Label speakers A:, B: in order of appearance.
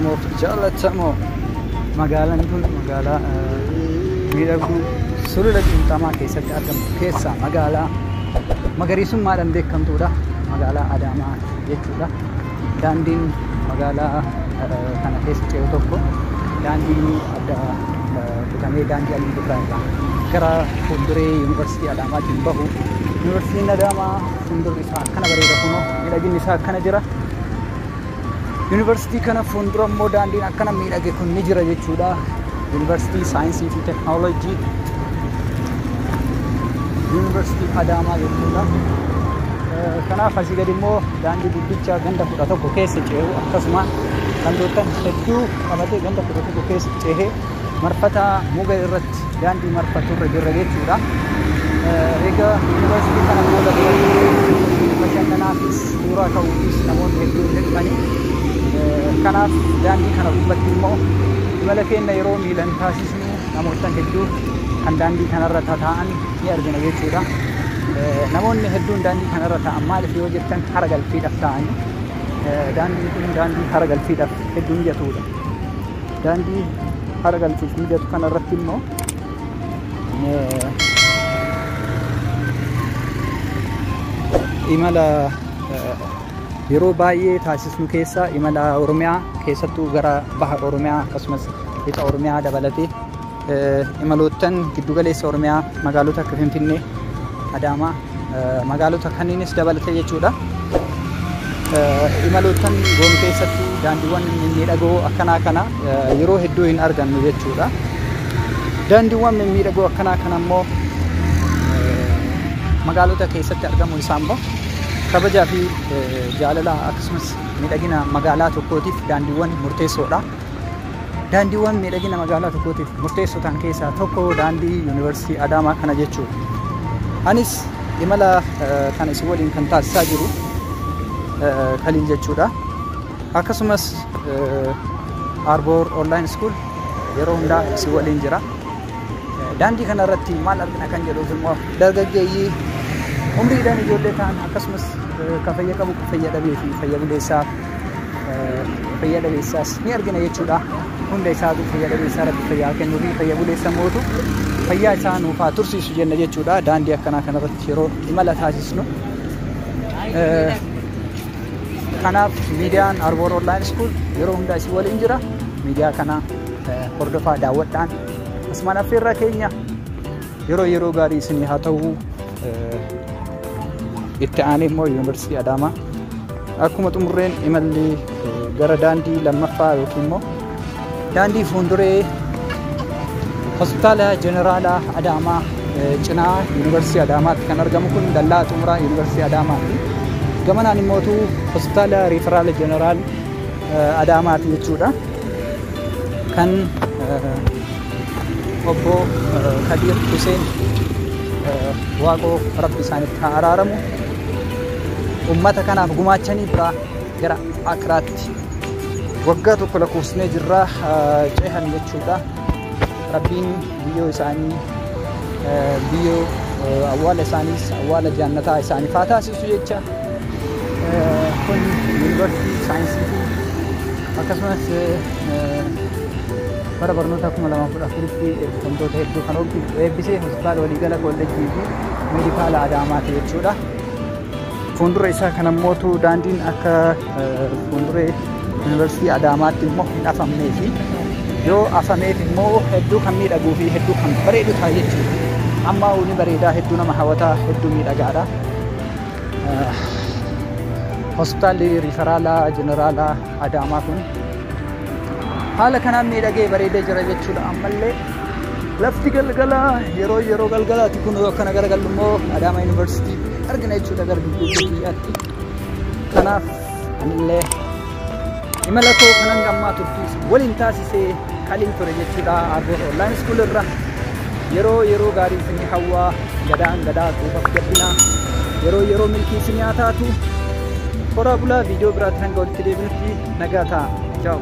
A: Kabajamoo fi jaallatamoo magaalaan kun magaalaa miidhagduu sulula qiinxamaa keessatti argamtu keessaa magaalaa magariisummaadhaan beekamtuudha. Magaalaa Adaamaa jechuudha. Daandiin magaalaa kana keessa ce'u tokko daandii adda kutamee daandii Alii Birraa irraa gara fuulduree Yuunivarsiitii Adaamaatiin bahu. Yuunivarsiitiin Adaamaa fuuldurri isaa akkana bareeda kunoo miidhaginni isaa akkana jira. Yuunivarsiitii kana fuuldura immoo daandiin akkana miidhage kun ni jira jechuudha. Yuunivarsiitii saayinsii fi teekinooloojii Yuunivarsiitii Adaamaa jechuudha. Kanaaf asii gadi immoo daandii guddicha ganda 11 keessa ce'u akkasuma gandoottan hedduu qabatee ganda 11 keessa ce'ee marfata muga irratti daandii marfatu irra jirra jechuudha. Egaa yuunivarsiitii kana booda bashannanaafis suuraa ka'uufis namoonni hedduun ni dhufanii. Kanaaf daandii kana gubbatti immoo imala keenya yeroo miilan taasisnu namoota hedduu kan daandii kanarra tataa'an ni argina jechuudha. Namoonni hedduun daandii kanarra taa'an maaliif yoo jettan hara galfiidhaaf taa'anii daandiin kun daandii hara galfiidhaaf hedduu mijatuudha. Daandii hara galfiif mijatu kanarratti immoo imala yeroo baay'ee taasisnu keessaa imala Oromiyaa keessattuu gara baha Oromiyaa akkasumas lixa Oromiyaa dabalatee imaloottan giddugaleessa Oromiyaa magaalota akka Finfinnee, Adaamaa magaalota kanneenis dabalatee jechuudha. Imaloottan goonu keessatti daandiiwwan mimmiidhagoo akkanaa kana yeroo hedduu hin argannu jechuudha. Daandiiwwan mimmiidhagoo akkanaa kana immoo magaalota keessatti argamuun isaa immoo kabajaa fi jaalala akkasumas miidhagina magaalaa tokkootiif daandiiwwan murteessoodha. Daandiiwwan miidhagina magaalaa tokkootiif murteessoo ta'an keessaa tokko daandii Yuunivarsiitii Adaamaa kana jechuudha. Anis imala kana isin waliin kan taasisaa jiru Kaliil jechuudha. Akkasumas Arboor Online School yeroo hundaa isin waliin jira. Daandii kana irratti maal argina kan jedhuuf immoo dargaggeeyyii umriidhaan ijoollee ta'an akkasumas kan fayya qabu kan fayya dhabee fi fayya buleessaa fayya dhabeessaas ni argina jechuudha. Hunda isaatu fayya dhabeessaa rabbi fayyaa kennuu fi fayya buleessa mootu fayyaa isaa nuuf haa tursiisu jenna jechuudha. Daandii akkanaa kanarratti yeroo imala taasisnu. Kanaaf miidiyaan Arboor Online School yeroo hundaa isin waliin jira. Miidiyaa kana hordofaa daawwadhaan asumaan affeerraa keenya yeroo yeroo gaarii isinii haa ta'u. Itti aanee immoo Yuunivarsiitii Adaamaa akkuma xumurreen imalli gara daandii lammaffaa yookiin immoo daandii fuulduree hospitaala Jeneraalaa Adaamaa cinaa Yuunivarsiitii Adaamaatti kan argamu kun dallaa xumuraa Yuunivarsiitii Adaamaati. Gamanaan immootu hospitaala Riiferaala Jeneraal Adaamaati jechuudha. Kan obbo Kadir Hussein Waaqoo rabbi isaanitti haa araaramu. Uummata kanaaf gumaachanii biraa gara Akiraatti waggaa tokko lakkoofsnee jirra cehan jechuudha. Rabbiin biyyoo isaanii biyyoo awwaala isaaniis awwaala jaannataa isaaniif haa taasisu jecha. Kun yuunivarsiitii saayinsii fi akkasumas bara barnoota 2014tti eebbifamtoota hedduu kan eebbisee hospitaala waliigala kolleejjii fi meedikaala Adaamaati jechuudha. Fuuldura isaa kan ammootu daandiin akka fuulduree Yuunivarsiitii Adaamaatti immoo hin afamnee fi yoo afameef immoo hedduu kan miidhaguu fi hedduu kan bareedu ta'a jechuudha. Amma ni bareedaa hedduu nama hawwataa hedduu miidhagaadha. Hospitaalli Riiferaalaa Jeneraalaa Adaamaa kun haala kanaan miidhagee bareedee jira jechuudha. Ammallee lafti galgalaa yeroo yeroo galgalaati kun akkana garagallu immoo Adaamaa Yuunivarsiitii argina jechuudha gara dudduuba biyyaatti. Kanaaf anillee imala koo kanan gammaa turtiis waliin taasisee Kaliil ture jechuudha. Arboor Online School irra yeroo yeroo gaarii isinii hawwaa gadaan gadaa quufaaf jabbinaa yeroo yeroo milkii isinii haa taatu. Horaa bulaa viidiyoo biraatti hanga walitti deebinutti nagaa ta'a. Ciao.